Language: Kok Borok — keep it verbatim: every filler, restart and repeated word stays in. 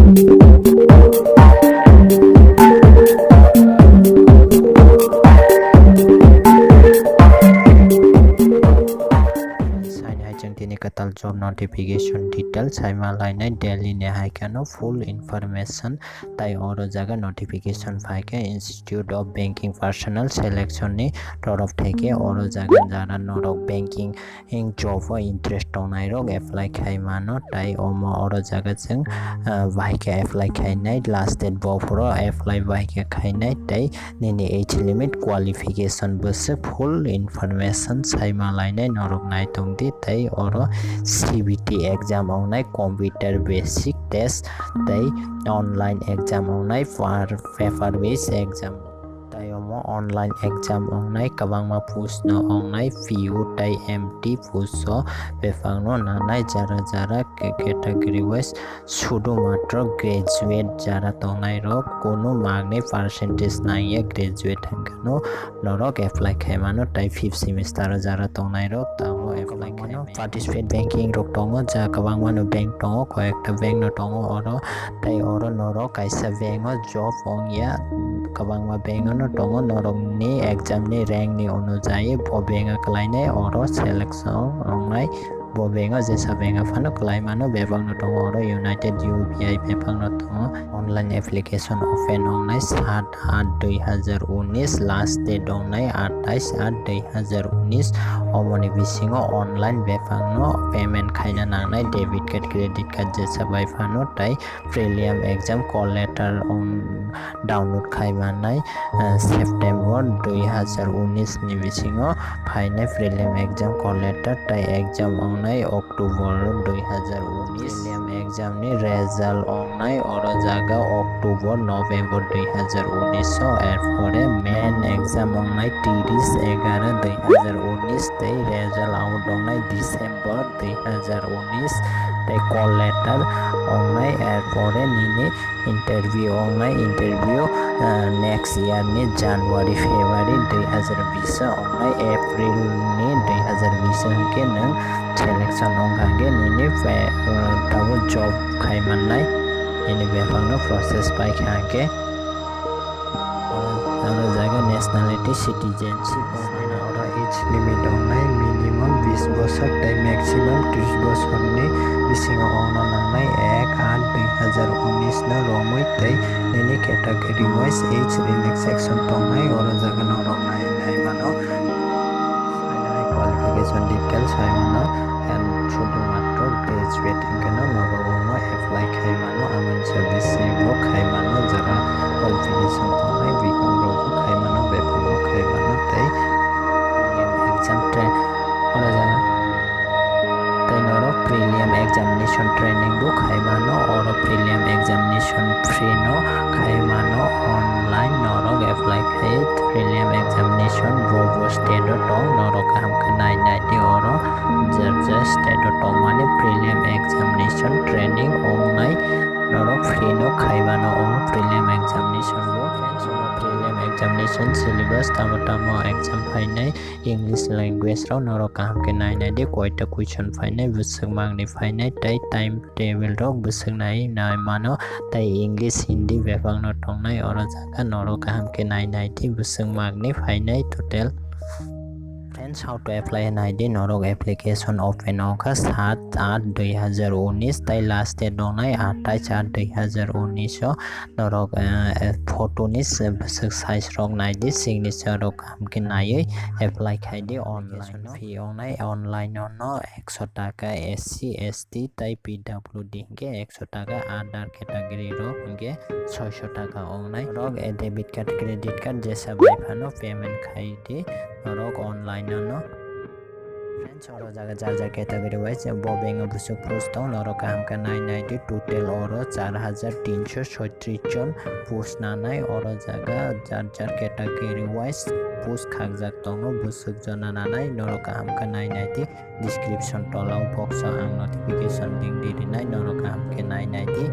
Saini hai chwng tini kwtal job notification details saima lainai, Delhi ni hai kheno full information. Tai oro jaga notification phaikha Institute of Banking Personnel Selection ni torof theke. Oro jaga jara norok banking job o interest tongnai rok apply khai mano. Tai omo oro jaga chwng, ah, bahai khe apply khainai, last date bo phuru apply bahai khe khainai. Tai nini age limit, qualification bwswk full information saima lainai norok naitong di. Tai oro C B T exam ongnai, computer basic test, tai online exam ongnai, par-, paper based exam. Tai omo online exam ongnai, kwbangma post no ongnai, P U tai M T post o bebak no nanai, jara jara category wise sudu matro graduate jara tongnai rok, kunu magni percentage nangya graduate hwnkhe no norok apply khai mano. Tai fifth semester o jara tongnai rok tabuk apply khai mano. Participate banking rok tongo, ja kwbangma no bank tongo, koi ekta bank no tongo oro. Tai oro norok kaisa bank o job ongya, kwbangma bank o no tongo, norok ni exam ni rank ni onujai bo bank o kwlainai oro selection ongnai. Bo bank o jesa bank o phano kwlai mano, bebak no tongo oro United U P I bebak no tongo. Online application open ongnai sat aat dui hazar unis, last date ongnai atais aat dui hazar unis. Omoni bisingo online bebak no payment khaina nangnai, debit card, credit card jesa bai phano. Tai preliminary exam call letter, um, download khai mannai, uh, September dui hazar unis ni bisingo phainai preliminary exam call letter. Tai exam ongnai October dui hazar unis. Preliminary exam ni result ongnai oro jaga October, November dui hazar unis o. Erpore main exam ongnai tris egaroh dui hazar unis, tei result out ongnai December dui hazar unis, tei call letter ongnai. Erpore nini interview ongnai, interview, ah, next year ni January, February dui hazar bish o ongnai, April ni dui hazar bish o hwnkhe nwng selection wngkha hwnkhe nini, ah, tabuk job khai mannai, nini bebak no process paikha hwnkhe. Oro jaga nationality, citizenship, oro age limit ongnai minimum bis bosor tei maximum tris bosor ni bisingo ongna nangnai ek aat dui hazar unis no romwi, tei nini category wise age relaxation tongnai. Oro jaga norok nai nai mano. Qualification details hai mano, and sudu matro graduate hwnkhe no norok omo apply khai mano. Amoni service bo khai mano, jara qualification tongnai bikong rok bo khai mano, bebak bo khai mano, tei exam tra-, oro jaga tei norok preliminary examination training bo khai mano. Oro preliminary examination free no khai mano, online norok apply khai preliminary examination bo bo state o tong, norok kaham khe nai nai di. Oro jar jar state o tongmani preliminary examination training ongnai, norok free no khai mano o preliminary examination bo. Friends, o preliminary examination syllabus tamo tamo exam phainai, English language rok norok kaham khe nai nai di, koita question phainai, bwswk magni phainai, tei time table rok bwswk nai nai mano, tei English, Hindi bebak no tongnai. Oro jaga norok kaham khe nai nai di, bwswk magni phainai total. Friends, how to apply nai di, norok application open wngkha sat aat dui hazar unis, tei last date wngnai atais aat dui hazar unis o. Norok, eh, photo ni se bwswk size rok nai di, signature rok kaham khe naiwi apply khai di. Online no fee wngnai, online no ekso taka, S C, S T tei P W D hwnkhe ekso taka, other category rok hwnkhe soiso taka wngnai. Norok, eh, debit card, credit card jesa bai phano payment khai di norok online no. Friends, oro jaga jar jar category wise bo bank o bwswk post tong, norok kaham khe nai nai di. Total oro char hajar tinsho soitrish jon post nanai. Oro jaga jar jar category wise post khakjak tongo, bwswk jona nanai, norok kaham khe nai nai di. Description tola o box o ang notification link di rinai, norok kaham khe nai nai di.